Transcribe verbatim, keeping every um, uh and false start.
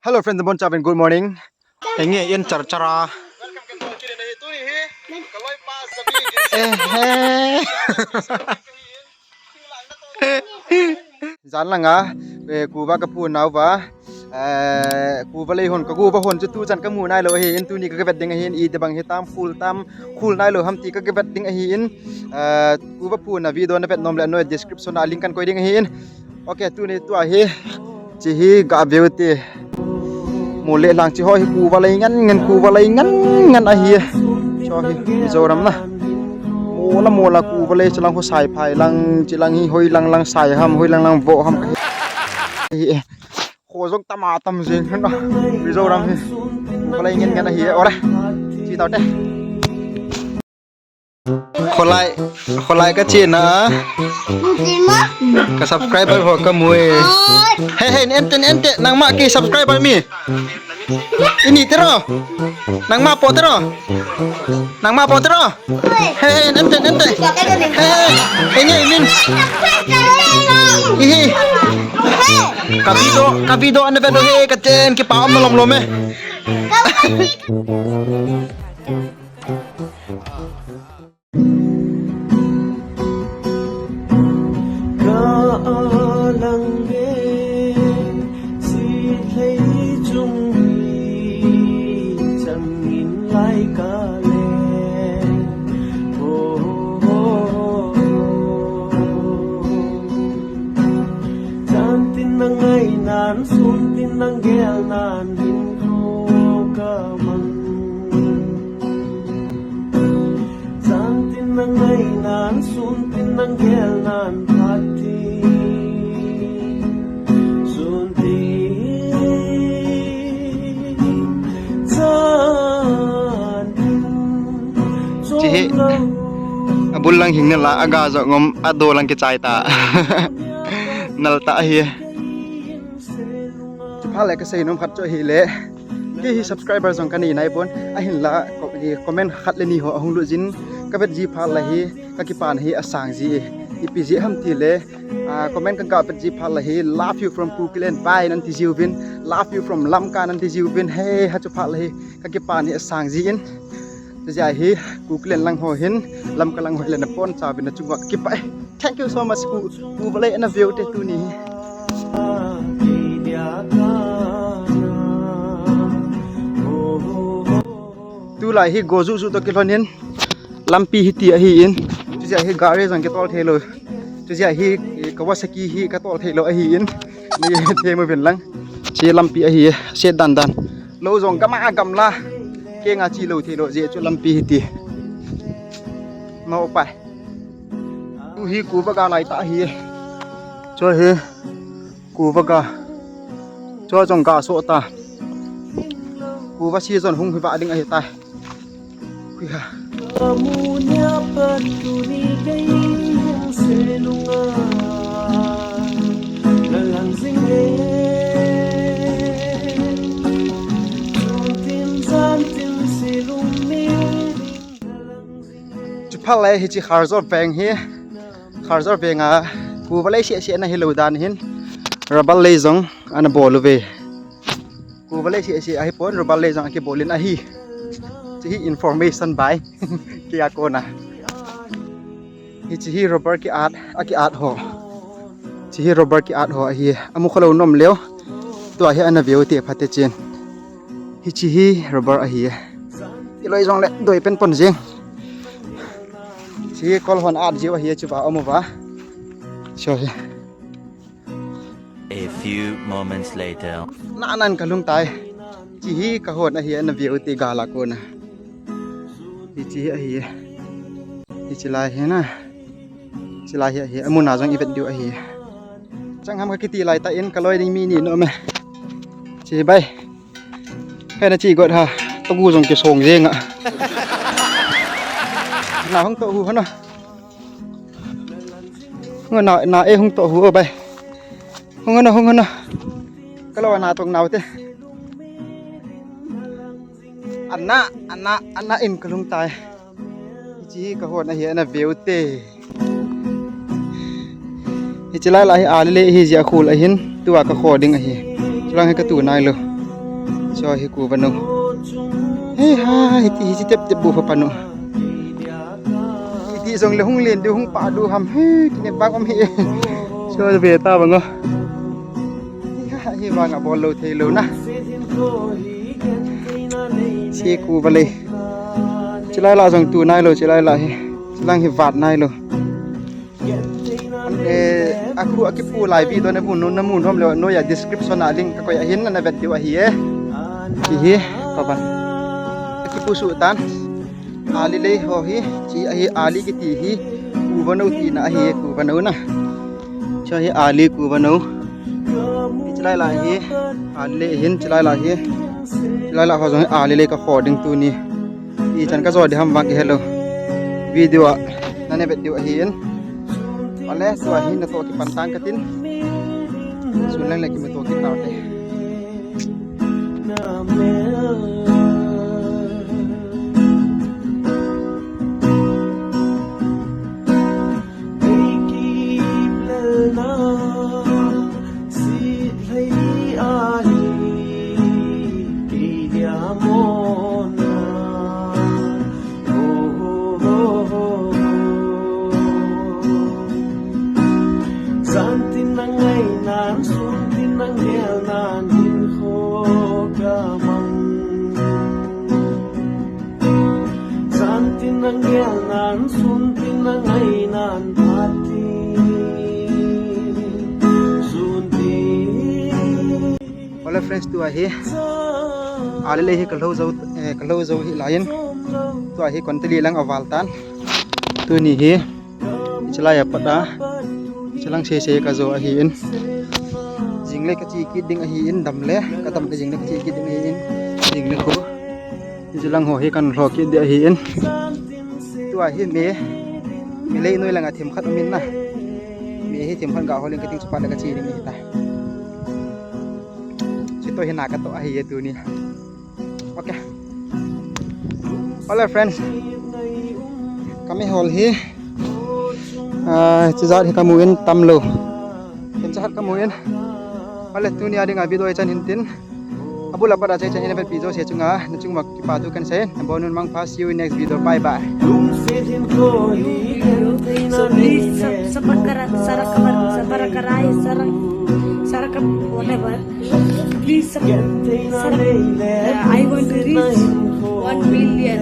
Hello friends, bon chavin, good morning. Enge in char chara. Eh, eh. Jan langa, eh, kuva ka phun nauva. Eh, kuva lei hon, ka kuva hon chu tuchan ka mu nailou ahin, tuni ka vet ding ahin, iti bang hitam, khul tam, khul nailou ham ti ka vet ding ahin. Eh, kuva phun na video na vet nom le noi description a link kan koi ding ahin. Ok, tuni tua hi. Hiche hi ga veu te. Mol le lang hiche ho hi kuva lei ngen ngen, kuva lei ngen ngen ahi. Hiche ho hi Mizoram na. Mol a mol a kuva lei, hiche lang ho saiphai lang, hiche lang hi hoi lang lang sai ham, hoi lang lang vo ham. Hi, eh. Kho jong tam a tam jeng na. Mizoram hi. Kuva lei ngen ngen ahi. Ora. Chi tau te. Kholai, kholai ka chena. Ka subscriber ho ka mu e. He, he, ente, ente, nangma ki subscriber mi. Ini tiro. Nangma po tiro. Nangma po tiro. He, he, ente, ente. He, he, ini min. Ihi. Ka video, ka video ana vedoh e, ka chen kipa um lom lom e. Ka alang nge, sihei chung hi changin lai ka le. Oh, oh, oh, oh. Jan tin nang ngai nan, sun tin nang gel nan, hin ko ka mang. Jan tin nang ngai nan, sun tin nang gel nan, phat tin, sun tin, jan tin. Hiche hi abul lang hing nalai, aga jong um, adou lang kichai ta. Nal ta ahi. Chuphat le ka seinom khat chu ahile, kei hi subscriber jong ka nei nai pon, ahinla, ko-, hi comment khat le ni ho ahung lut jin, ka vet ji phat le hi, ka kipana hi asang ji e. Ipi jeh ham tile, ah, comment ka ga vet ji phat le hi, love you from Kukiland, bye, nan ti jiuvin, love you from Lamka, nan ti jiuvin, he, ha chuphat le hi, ka kipana hi asang ji in. Chujeh a hi, Kukiland lang ho hin, Lamka lang ho hin le na pon chauvin na chunga ka kipah e. Thank you so much, ku, kuva lei ana veu te tuni hi. Tulai hi go juh juh toh kilhon in, lampi hiti ahin. Chujeh a hi gari jong kitol thei lou. Chujeh a hi, eh, Kawasaki hi ka tol thei lou ahin. Nei themmo uvin lang. Hiche lampi ahi, set dan dan. Lou jong gam a gamla. Kenga che lou thei lou jeh chu lampi hiti. Mo pai. Tu hi kuva ga lai ta ahi. Chu hi kuva ga. Chu jong ga so ta. Kuva season hung hi va ding ahi tai. Hui ha. Amunia pat tuni kei hung se lunga. Lalang jing e. Chun tin jan tin se lung ni. Chuphat le hiche Kharjor veng hi, Kharjor veng a kuva lei seh seh na hilou dan hin, rubber lei jong ana bol uve. Kuva lei seh seh ahi pon, rubber lei jong akibol in ahi. Hiche hi information bai. Kei a kona. Hiche hi rubber ki-at, aki-at ho. Hiche hi rubber ki-at ho ahi. Amu khalou nom leu. Tua hi ana veu te phatechen. Hiche hi rubber ahi. Iloi jong le doi pen pon jeng. Hiche hi kol hon at jiu ahi, chuva amu va. Sorry. A few moments later. Na nan ka lhung tai. Hiche hi ka hon ahi, ana veu te gal a kona. Hiche hi ahi. Hiche lai hi na. Hiche lai hi ahi. Amun a jong i vet diu ahi. Chang ham ka kiti lai ta in ka loi ding mi ni nom e. Hiche bai. Hena chi got ha. Togu jong kisong jeng a. Na hung to hu hana. Hung na, na e hung to hu o bai. Hung na, hung na. Ka lou na tong nau te. Ana, ana, ana in ka lhung tai. Hiche hi ka hon ahi, ana veu te. Hiche lai lai hi a le le hi jia khul ahin, tua ka kho ding ahi. Chulang hi ka tu nai lou. Cho hi kuva no. He ha, hiti hi tep tep bu pha panu. Hiti jong le hung len du hung pa du ham he, kine bang om he. Cho ve ta bang o. Hi ha, hi vang a bol lo thei lo na. Che kuva le. Chilai la jong tu nai lo, chilai la hi. Chilang hi vat nai lo. Eh, a khu a kipu lai video na mun, na mun hom le, noiya description a link ka koi ahin, na vet diu ahi e. Chi hi, ka ban. A kipu su tan. Ali lei ho hi, chi ahi ali kiti hi. Kuva no tina ahi e, kuva no na. Cho hi ali kuva no. Hi chilai la hi, ali lei hin chilai la hi. Chilai la ho jong hi ali lei ka kho ding tuni. Ichan ka jo di ham vang kihe lo. Video a nana vet diu ahin. Ale, tua hi natoh kipan tang katin. Sun leng le kimuto kit taute. Jantin a ngainan, suntin a ngelnan, hinkho ka mang. Jantin a ngelnan, suntin a ngainan, phatin suntin. Hola friends, tua hi. Ali lei hi ka lo jo, eh, ka lo jo hi laiyin. Tua hi kon tali lang a val tan. Tuni hi. Chilai a pat a. Chilang sei sei ka jo ahin. Jing le ka chi kit ding ahin, dam le. Ka dam le jing le ka chi kit ding ahin. Jing le khu. Chilang ho hi kan lo kit ding ahin. Tua hi me. Me lei noi lang a thim khat um in na. Me hi thim khat ga ho leng ka ting chu pat le ka chi ding ahi ta. Chi to hi na ka to ahi e tuni. Okay. Hola friends. Kami hol hi. Ah, chijat hi kamu in tam lo. Ken chahat kamu in. Hola tuni a ding a video ichan hin tin. Abul a pat a chai chan hin a vet pi jo se chunga. Na chung mak kipa thu kan sei. Na bon un mangpha. See you in next video. Bye bye. So please sub-, subscribe, subscribe, subscribe, whatever. Please, sir, sir, uh, I want to reach one million.